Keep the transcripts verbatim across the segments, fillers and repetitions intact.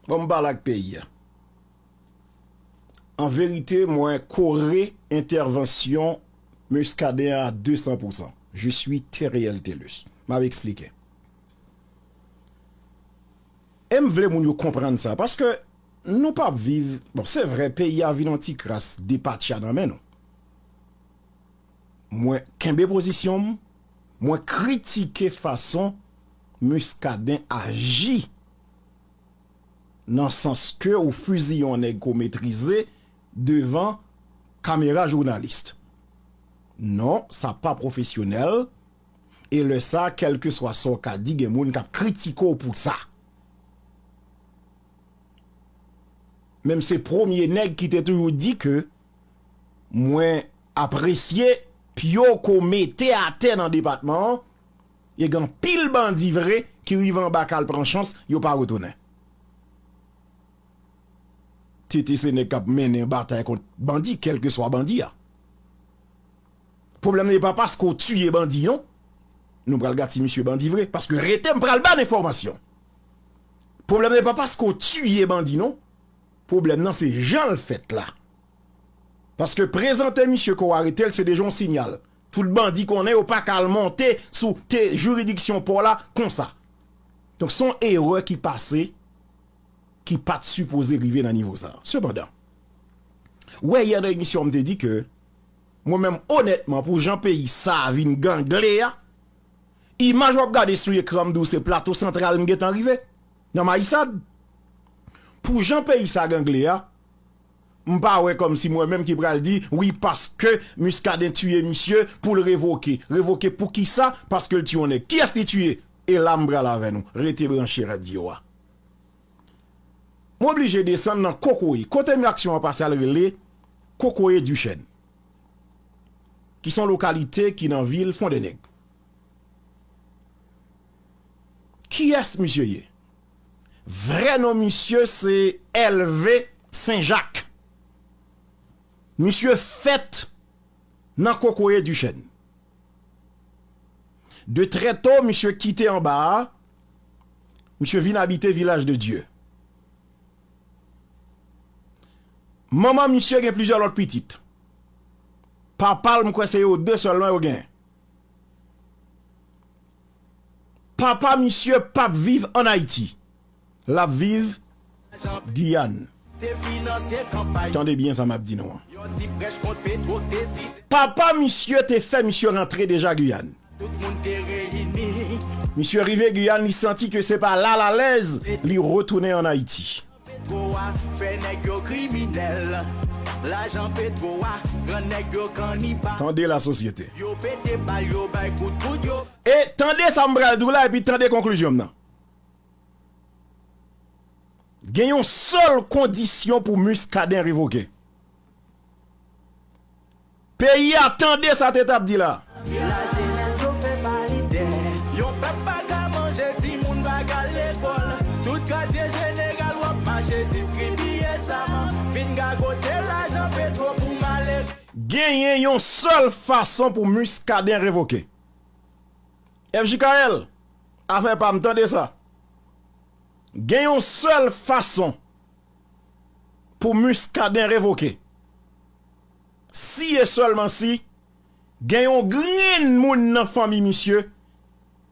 Bon, m pale ak peyi a. An verite, mwen kore entèvansyon Muscadin a de san pou san. Je suis Theriel Thelus. M ap eksplike. E m vle moun yo konprann sa, paske nou p ap viv, bon, se vre, peyi a vin yon ti kras depatcha nan men nou. Mwen kenbe pozisyon m, mwen kritike fason Muscadin aji nan sans ke ou fiziye yon nèg ke w metrize devan kamera jounalis. Non, sa pa pwofesyonèl, e lè sa, kèlkeswa sa w ka di, gen moun k ap kritike w pou sa. Men m se premye nèg ki te toujou di ke mwen apresye pye w ke w mete atè nan depatman an, e gen anpil bandi vre ki rive anba k al pran chans, yo pa retounen. T T se nèg k ap mennen batay kont bandi, kèlkeswa bandi a. Pwoblèm nan e pa paske w tiye bandi non. Nou pral gati misye bandi vre, paske rete m pral ba n enfòmasyon. Pwoblèm nan e pa paske w tiye bandi non. Pwoblèm nan se jan l fèt la. Paske prezante misye ke w arete l se deja yon sinyal. Tout bandi konnen yo pa ka al monte sou te jiridiksyon pò la konsa. Donk se yon erè ki pase ki pa t sipoze rive nan nivo sa. Sepandan, ou wè yè nan emisyon an m te di ke mwen menm onètman pou jan peyi sa a vin gangle a, imaj w ap gade sou ekran m di w se Plato Santral m gentan rive, nan Mayisad. Pou jan peyi sa a gangle a, m pa wè kòmsi mwen menm ki pral di wi paske Muscadin tiye misye pou l revoke. Revoke pou kisa? Paske l tiye yon nèg. Kiyès li tiye? E la m pral avè nou. Rete branche radyo a. M oblije desann nan Kokoye, kote aksyon an pase al rele Kokoye Duchène, ki se yon lokalite ki nan vil Fondènèg. Kiyès misye ye? Vrè non misye se Elvé Senjak. Misye fèt nan Kokoye Duchène. De trè to, misye kite anba a, misye vin abite Vilaj de Dye. Manman misye gen plizyè lòt pitit. Papa l, m kwè se yo de sèlman yo gen. Papa misye p ap viv ann Ayiti. L ap viv Giyàn. Tande byen sa m ap di nou an. Papa misye te fè misye rantre deja Giyàn. Misye rive Giyàn, li santi ke se pa la l alèz, li retounen ann Ayiti. Tande lasosyete. E tande sa m pral di w la, epi tande konklizyon m nan. Gen yon sèl kondisyon pou Muscadin revoke. Peyi a tande sa Teta ap di la. Lajenès yo fè pa lidè. Yon pèp pa ka manje, timoun pa ka al lekòl. Tout katye jeneral w ap mache distribiye zam. Vin gagote lajan petwo pou malere. Genyen yon sèl fason pou Muscadin revoke. F J K L, afè pa m, tande sa. Gen yon sèl fason pou Muscadin revoke. Si e sèlman si gen yon grenn moun nan fanmi misye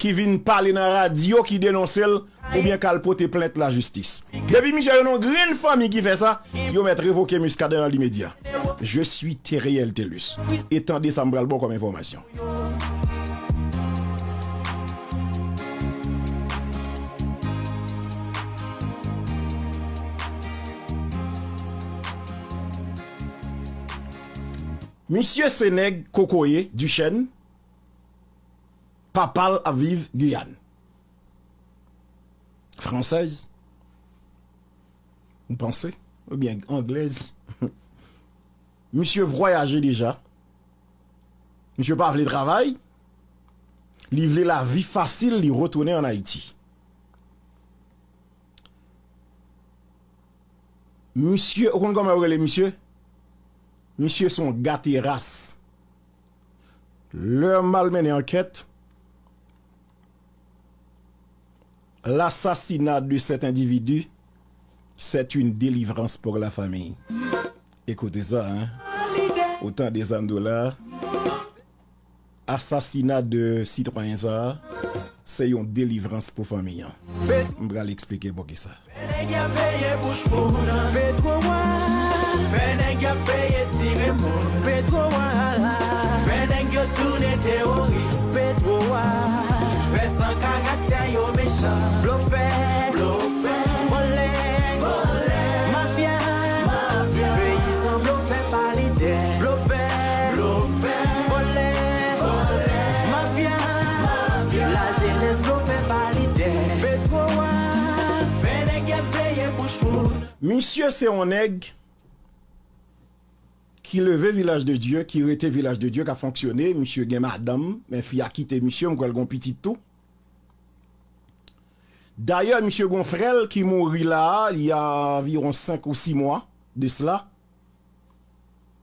ki vin pale nan radyo, ki denonse l, oubyen k al pote plent lajistis. Depi misye jwenn yon grenn fanmi ki fè sa, yo mèt revoke Muscadin nan limedya. Je suis Theriel Thelus. E tande sa m pral ba w kòm enfòmasyon. Misye se nèg Kokoye, Duchène, papa l ap viv Giyàn. Fransèz, ou panse? Oubyen anglèz? Misye vwayaje deja. Misye pa vle travay. Li vle lavi fasil, li retounen ann Ayiti. Misye, ou konn kòman yo rele misye? Misye se yon gate ras. Lè m al mennen ankèt, l'assassinat de cet individu C'est une délivrance pour la famille. Écoutez ça, hein. Ou tande sa m di w la. Asasina de sitwayen sa a, se yon delivrans pou fanmi an. M pral eksplike poukisa. Fè nèg y ap veye bouch moun. Petwo a. Fè nèg y ap peye tire moun. Petwo a. Fè nèg yo tounen teworis. Petwo a. Fè san karaktè yo mechan. Blofè. Blofè. Vòlè. Vòlè. Mafya. Mafya. Peyizan blofè pa lidè. Blofè. Blofè. Vòlè. Vòlè. Mafya. Mafya. Lajenès blofè pa lidè. Petwo a. Fè nèg y ap veye bouch moun. Misye se yon nèg ki leve Vilaj de Dye, ki rete Vilaj de Dye, k ap fonksyone. Misye gen madanm, men fi a kite misye, m kwè l gen yon pitit tou. Dayè, misye gen yon frè l ki mouri la a, il y a environ senk ou sis mwa de cela.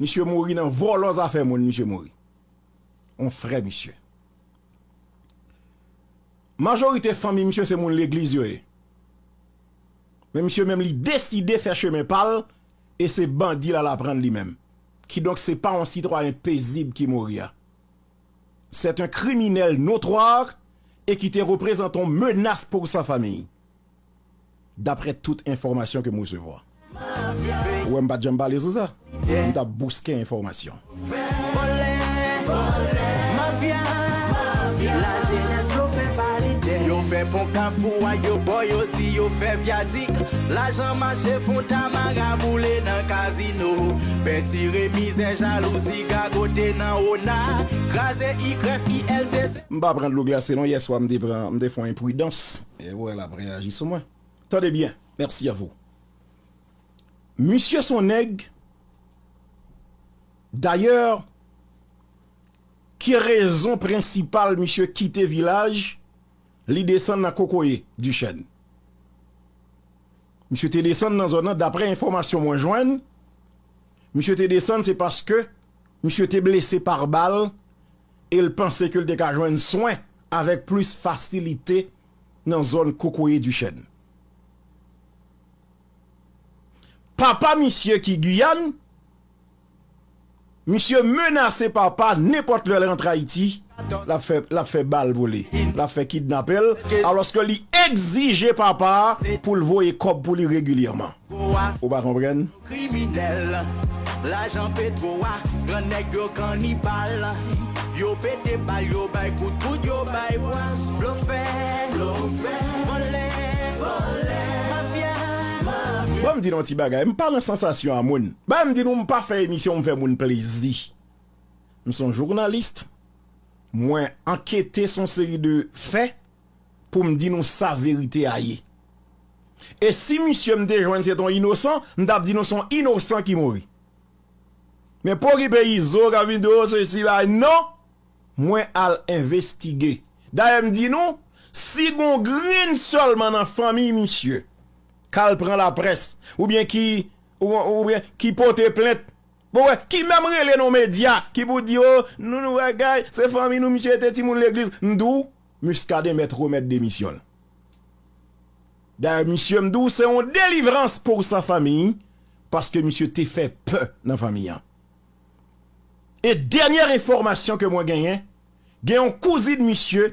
Misye mouri nan vòlò zafè moun, misye mouri. Yon frè misye. Majorite fanmi misye se moun legliz yo ye. Men misye menm li deside fè chemen pa l e se bandi l al aprann li menm. Kidonk se pa yon sitwayen pezib ki mouri a. C'est un criminel notoire et qui te représente yon menas pou sa fanmi. Daprè tout enfòmasyon ke m resevwa. Ou wè m pa t janm pale sou sa. M t ap bouske enfòmasyon. Vòlè, vòlè, mafya, mafya. Lajenès blofè pa lidè. Yo fè pon Kafou a, yo bò, yo di yo fè vyadik. Lajan mache, fon tamara boule nan kazino. Pentire mizè, jalouzi, gagote nan ona. Kraze I K R E F, I L C C. M pa pran dlo glase non, yè swa m te pran, m te fè yon enpridans. E w wè l ap reyaji sou mwen. Tande byen, merci à vous. Misye se yon nèg, dayè, ki rezon prensipal misye kite Vilaj, li desann nan Kokoye, Duchèn. Misye te desann nan zòn nan, daprè enfòmasyon mwen jwenn, misye te desann se paske misye te blese pa bal e l panse ke l te ka jwenn swen avèk plis fasilite nan zòn Kokoye Duchèn. Papa misye ki Giyàn, misye menase papa nenpòt lè l rantre Ayiti, l ap fè, l ap fè bal pou li, l ap fè kidnape l, alòske li egzije papa a pou l voye kòb pou li regilyèman. Ou pa konprann? Kriminèl, lajan petwo a, grann nèg yo kannibal. Yo pete bal, yo bay kout kout, yo bay bwaz. Blofè, blofè, vòlè, vòlè, mafya, mafya. Bon, m di nou yon ti bagay, m pa nan sansasyon a moun. Ban m di nou, m pa fè emisyon, m fè moun plezi. M se yon jounalis, mwen ankete sou yon seri de fè, pou m di nou sa verite a ye. E si misye m te jwenn se t on inosan, m t ap di nou se on inosan ki mouri. Men pa okipe Izo k ap vin di, o, sesi, bagay, non! Mwen al envestige. Dayè, m di nou, si gon grenn sèlman nan fanmi misye k al pran laprès, oubyen ki, ou, oubyen ki pote plent, bon, wè, ki menm rele nan medya, ki pou di, o, nou, nou bagay, se fanmi nou, misye te timoun legliz. M di w, Muscadin mèt remèt demisyon l. Dayè, misye, m di w, se yon delivrans pou sa fanmi, paske misye te fè pè nan fanmi an. E dènyè enfòmasyon ke mwen genyen, gen yon kouzin misye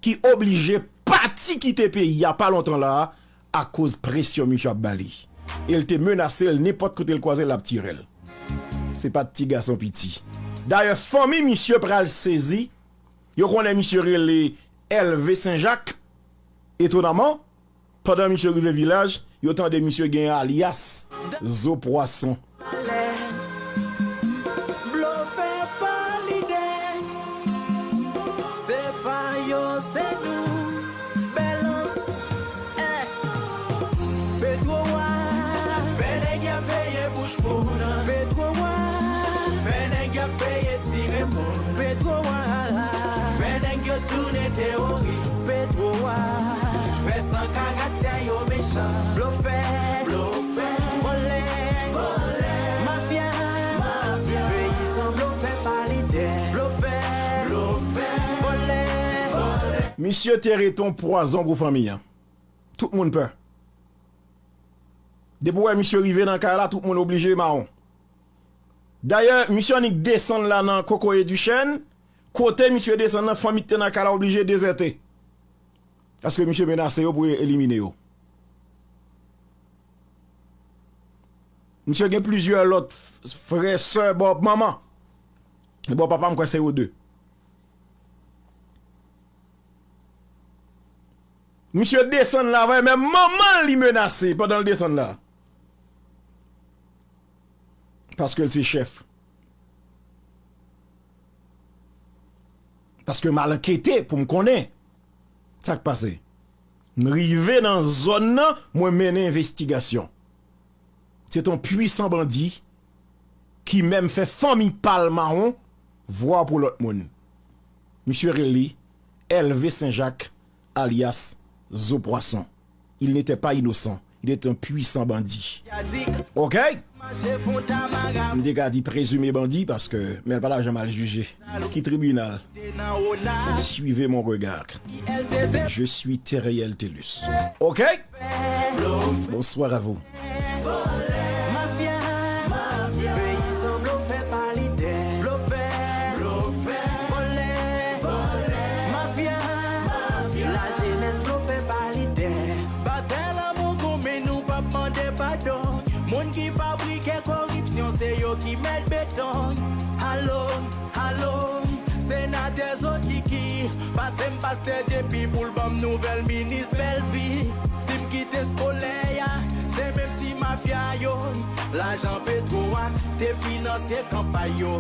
ki oblije pati kite peyi a pa lontan la a, akoz presyon misye ap ba li. E l te menase l, nenpòt kote l kwaze l, l ap tire l. Se pa t ti gason piti. Dayè, fanmi misye pral sezi. Yo konnen misye rele Èlve Senjak. Etonaman, pandan misye rive Vilaj, yo tande misye gen alyas Zo Pwason. Blofè pa lidè, se pa yo, se nou. Bèlans, eh. Petwo a, fè nèg y ap veye bouch moun. Petwo a, fè nèg y ap peye tire moun. Petwo a, fè nèg yo tounen teworis. Petwo a, fè san karaktè yo mechan. Blofè, blofè, vòlè, vòlè, mafya, mafya, peyizan blofè pa lidè. Blofè, blofè, vòlè, vòlè. Misye te rete yon pwazon pou fanmi an. Tout moun pè. Depi w wè misye rive nan kay la, tout moun oblije mawon. Dayè, misye annik desann la nan Kokoye Duchène, kote misye desann nan, fanmi ki te nan kay la oblije dezète. Paske misye menase yo pou elimine yo. Misye gen plizyè lòt frè, sè, bò manman. Bò papa, m kwè se yo de. Misye desann la, vre, men manman li menase pandan l desann la. Paske l se chèf. Paske m al ankete pou m konnen sa k pase. M rive nan zòn nan, mwen mennen envestigasyon. Se t on pwisan bandi ki menm fè fanmi pa l mawon, vwa pou lòt moun. Misye rele Elvé Saint-Jacques, alyas Zo Pwason. Il n'était pas innocent. Il était un puissant bandit. Ok? M te ka di prezime bandi paske, men l pa ta janm al jije. Ki tribinal? Suivez mon regard. Je suis Theriel Thelus. Ok? Bonsoir à vous. Mafya, mafya, peyizan blofè pa lidè. Blofè, blofè, vòlè, vòlè, mafya, mafya, lajenès blofè pa lidè. Batay la poko men nou p ap mande padon. Moun ki fabrike koripsyon, se yo ki mèt beton. Alo, alo, senatè Zokiki, pase m pastè Djepi pou l ban m nouvèl minis Bèlvi. Si m kite skolè a, se menm ti mafya yo. Lajan petwo a te finanse kanpay yo.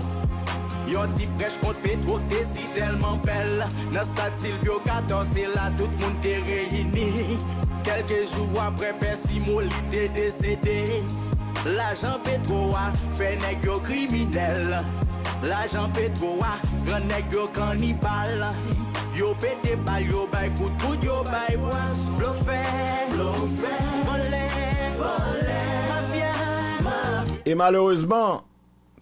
Yon ti prèch kont petwo k te si tèlman bèl. Nan stad Silvyo katòz, se la tout moun te reyini. Kèlke jou apre, Pè Simoli te desede. Lajan petwo a fè nèg yo kriminèl. Lajan petwo a rann nèg yo kannibal. Yo pete bal, yo bay kout kout, yo bay bwaz. Blofè, blofè, vòlè, vòlè, mafya, mafya. E malerezman,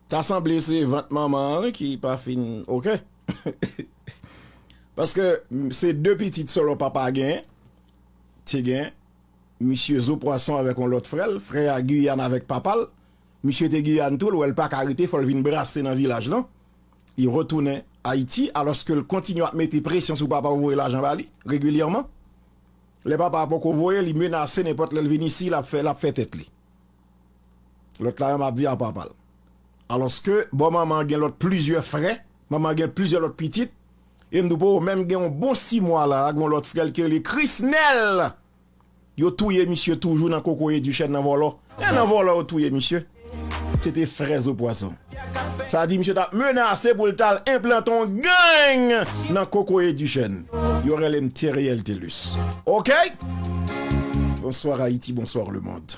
ta sanble se vant manman an ki pa fin oke. Paske se de pitit solo papa gen, te gen, misye Zo Pwason avèk yon lòt frè l, frè a Giyàn avèk papa l. Misye te Giyàn tou, l wè l pa ka rete, fò l vin brase nan vilaj lan. Li retounen Ayiti, alòske l kontinye ap mete presyon sou papa pou voye lajan ba li, regilyèman. Lè papa a poko voye, li menase nenpòt lè l vin isi, l ap fè, l ap fè tèt li. Lòt la menm ap viv ak papa l. Alòske, bò manman an gen lòt plizyè frè, manman an gen plizyè lòt pitit, e m di w pou menm gen yon bon sis mwa la, ak yon lòt frè l ki rele Krisnèl. Yo touye misye toujou nan Kokoye Duchène nan vòlò. E nan vòlò yo touye misye. Se te frè Zo Pwason. Sa di misye t ap menase pou l t al enplante yon gang nan Kokoye Duchène. Yo rele m Theriel Thelus. Oke? Bonsoir Haïti, bonsoir le monde.